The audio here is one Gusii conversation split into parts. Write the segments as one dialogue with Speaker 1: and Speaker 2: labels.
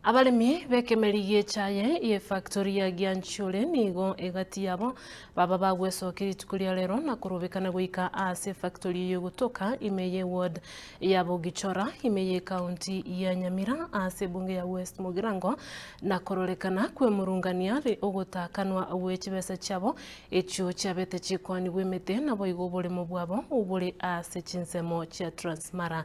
Speaker 1: Abaremi b'ekemeri gi'echaye y'efactori ya Gianchure nigo egati yabo baba bagwesokia rituko ria rero na korobekana goika ase efactori eyio egotoka ime ye ward ya Bogichora ime y'ecounty ya Nyamira ase ebunge ya West Mugirango na kororekana kwemurungania ogotakanwa gwe chibesa chiabo echio chiabete chikoanigwa emete naboigo oboremo bwabo obore ase chinsemo chia Transmara.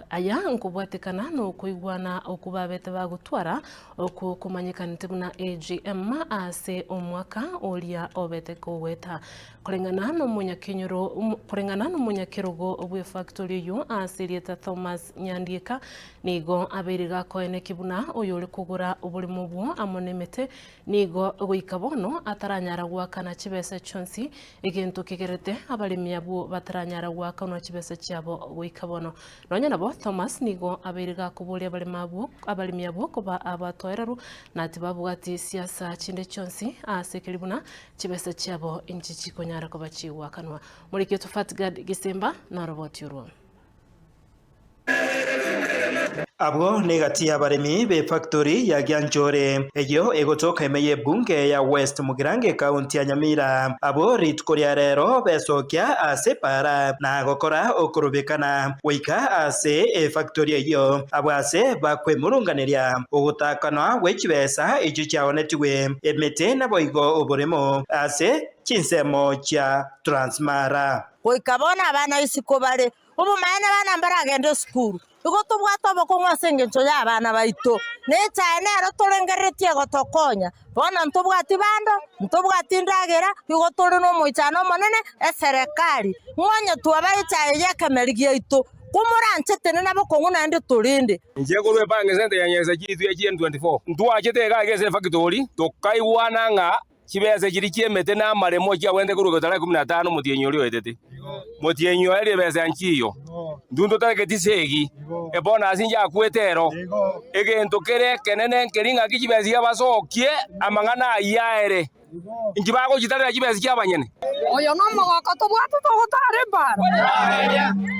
Speaker 1: Aya nkobwatekana nokoigwana okwo babete bagotwara, okwo komanyekanete buna AGM ase omwaka oria obete kogoeta. Koreng'ana nomonyakenyoro koreng'ana nomonyakerogo bw'efactori eyio ase erieta Thomas Nyandieka, nigo abeire gakoeneki buna oyore kogora oboremo obwo amo nemete nigo goika bono ataranyara goakana chibesa chionsi Egento kegerete abaremi abwo bataranyara goakanwa chibesa chiabo goika bono. Nonya nabo, Thomas nigo abeire gakoboria abaremi abwo abaremi abwo koba abatoereru na tibabwati siasa chinde chionsi ase ekeri buna chibesa chiabo inchi chikonyara koba chigoakanwa. Morikio Fatgad Gisimba noroboti orwo.
Speaker 2: Abwo negati y'abaremi b'efactory ya Gianchore eyio egotoka ime y'ebunge ya West Mugirango ekaunti ya Nyamira. Abwo rituko ria rero besokia ase epaara na gokora okorobekana goika ase efactory eyio abwo ase bakwemurunganeria ogotakanwa gwe chibesa echio chiaonetigwe emete naboigo oboremo ase chinsemo chia Transmara.
Speaker 3: Goika bono abana isiko bare Obomaene abana mbaragende esukuru, igo tobwate obokong'u ase engencho y'abana baito, na echae nero torengereretie gotokonya. Bono ntobwati bando, ntobwati ndagera, igo tore nomoichano omonene, eserekari ng'onye twaba echae y'ekemeri giaito, komoranche tenena bokong'u naende torende.
Speaker 4: Inche korwa ebank center ya Nyesa chitu ya GN24, ntwachete iga iga ase efactory, tokaigwana ng'a Chibesa chiria chi'emete na amaremo chiagwenerete korwa tarehe ikomi na tano omotienyi oria oetete. Motienyi oye ribesa nchiyo. Intwe ntotaregeti segi, ebonus njakwete ero. Egento kere ekenene nkeri ng'aki chibesa chiria basokie amang'ana ayio aere. Inki bagochitarera chibesa chi'abanyene?
Speaker 5: Oyo nomogoko tobwate togotara ebaara.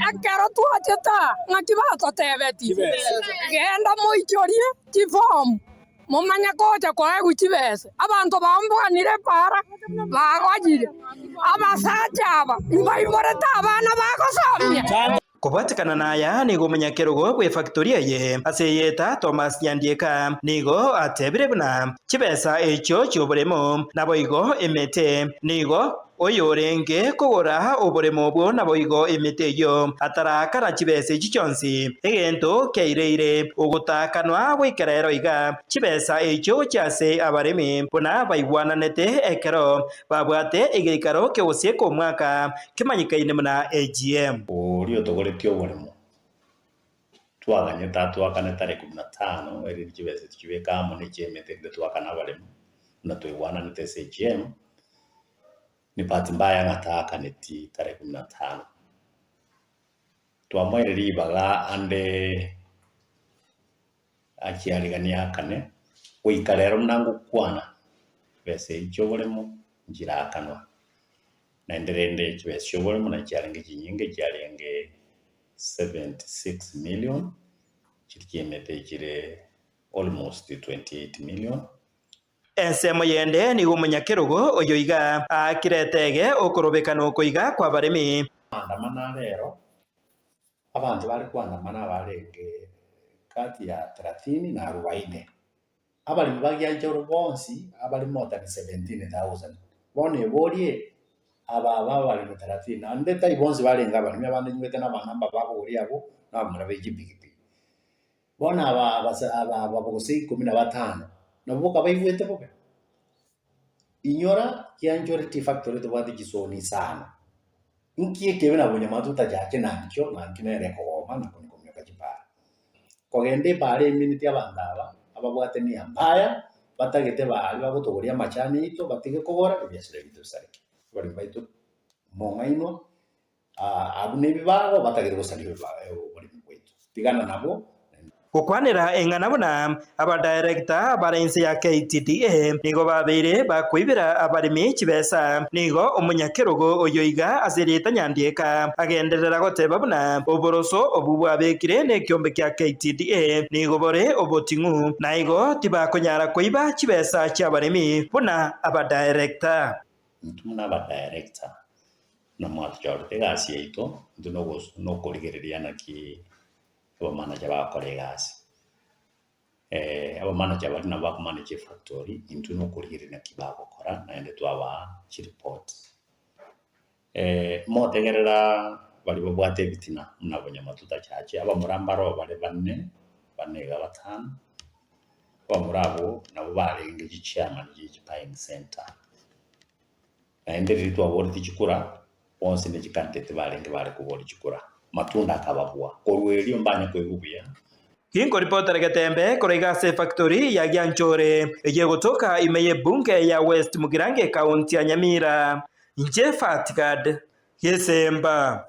Speaker 5: Ekero twachete aa, ng'aki batotebetie? Genda moichorie chifomu. Momanye gocha koegwa chibesa. Abanto baomboganire epaara, bagochire. Abasacha aba mbaiborete abana bagosomia.
Speaker 2: Kobwatekana naya nigo omonyakerogo bw'efactori eye ase eyeta Thomas Nyandieka nigo atebire buna chibesa echio chi'oboremo naboigo emete nigo Oyorenge kogora oboremo obwo naboigo emete eyio, ataraakana chibesa echi chionsi, egento kiaireire ogotaakanwa goikera ero iga, chibesa echio gochia ase abaremi, buna baigwananete ekero babwate egeikaro ki'ogosieka omwaka kemanyekaine buna AGM.
Speaker 6: Oria otogoretie oboremo, twaganyete atwakane tarehe kumi na tano, erinde chibesa tochibeke amo ne chi'emete erinde twakane abaremi, buna twaigwananete ase AGM. Ni bahati mbaya ng'a taakaneti tarehe kumi na tano. Twamoire ribaga ande achiariganie aakane, goika rero buna ngokwana, chibesa echi chi'oboremo nchiraakanwa. Naende rende chibesa chi'oboremo nachi chiarenge chinyinge chiarenge 76 million, chiria chi'emete chire almost 28 million.
Speaker 2: Ensemo yende nigo omonyakerogo oyo iga aakire etege okorobekana oko iga kw'abaremi.
Speaker 6: Maandamano a rero, abanto bare koandamana abarenge kati ya thelathini na arubaini. Abaremi ba Gianchoro bonsi abare more than 17,000. Bono eborie aba aba abaremi thelathini, naende tari bonsi barenge abaremi, abande nywete na abanamba babogoria abwo, na abamura be chipikipiki. Bono aba abasa aba aba gose ikomi na batano, nabwo boka baigwete bobe. Inyora kianchore chifactory tobwate chisoni isano, nki ekebe na bonyamate otachache nankio nankio nere ekogoma na konya kominyoka chipara. Kogenda epara emineti abanto aba, ababwate nia mbaya, batagete baria bagotogoria amachani aito batige kogora ebiasara ebio bisareke. Abaremi baito mong'ainwa. Abwo nebibago batagete gosaria oboremi bwaito. Tigana nabwo.
Speaker 2: Gokwanera eng'ana buna abadirector bare inse ya KTDA nigo babeire bakoibera abaremi chibesa. Nigo omonyakerogo oyo iga ase erieta Nyandieka agenderera goteba buna oboroso obwo bwabekire nekiombe kia KTDA nigo bore oboting'u na igo tibakonyara koiba chibesa chiabaremi buna abadirector.
Speaker 6: Intwe buna abadirector namwatochorete egasi yaito intwe nokorigereria naki abamanager bagokora egasi. Abamanager baria nabo bakomanage efactory, intwe nokorigereria naki bagokora naende twabaa chireport. Motegerera baria babwate ebitina buna bonyamatuta chache, abamura mbaro bare bane, bane iga batano, abamura abwo nabo barenge chichairman chie chibuying center. Naende riria twaboretie chikura, bonsi ne chicandidate barenge bare koboria chikura, Matunda akababua. Korwa erio mbanye koigwa buya.
Speaker 2: Ginkoripotera getembe korwa iga ase efactory ya Gianchore eyio egotoka ime y'ebunge ya West Mugirango ekaunti ya Nyamira. Inche Fatgard Gesemba.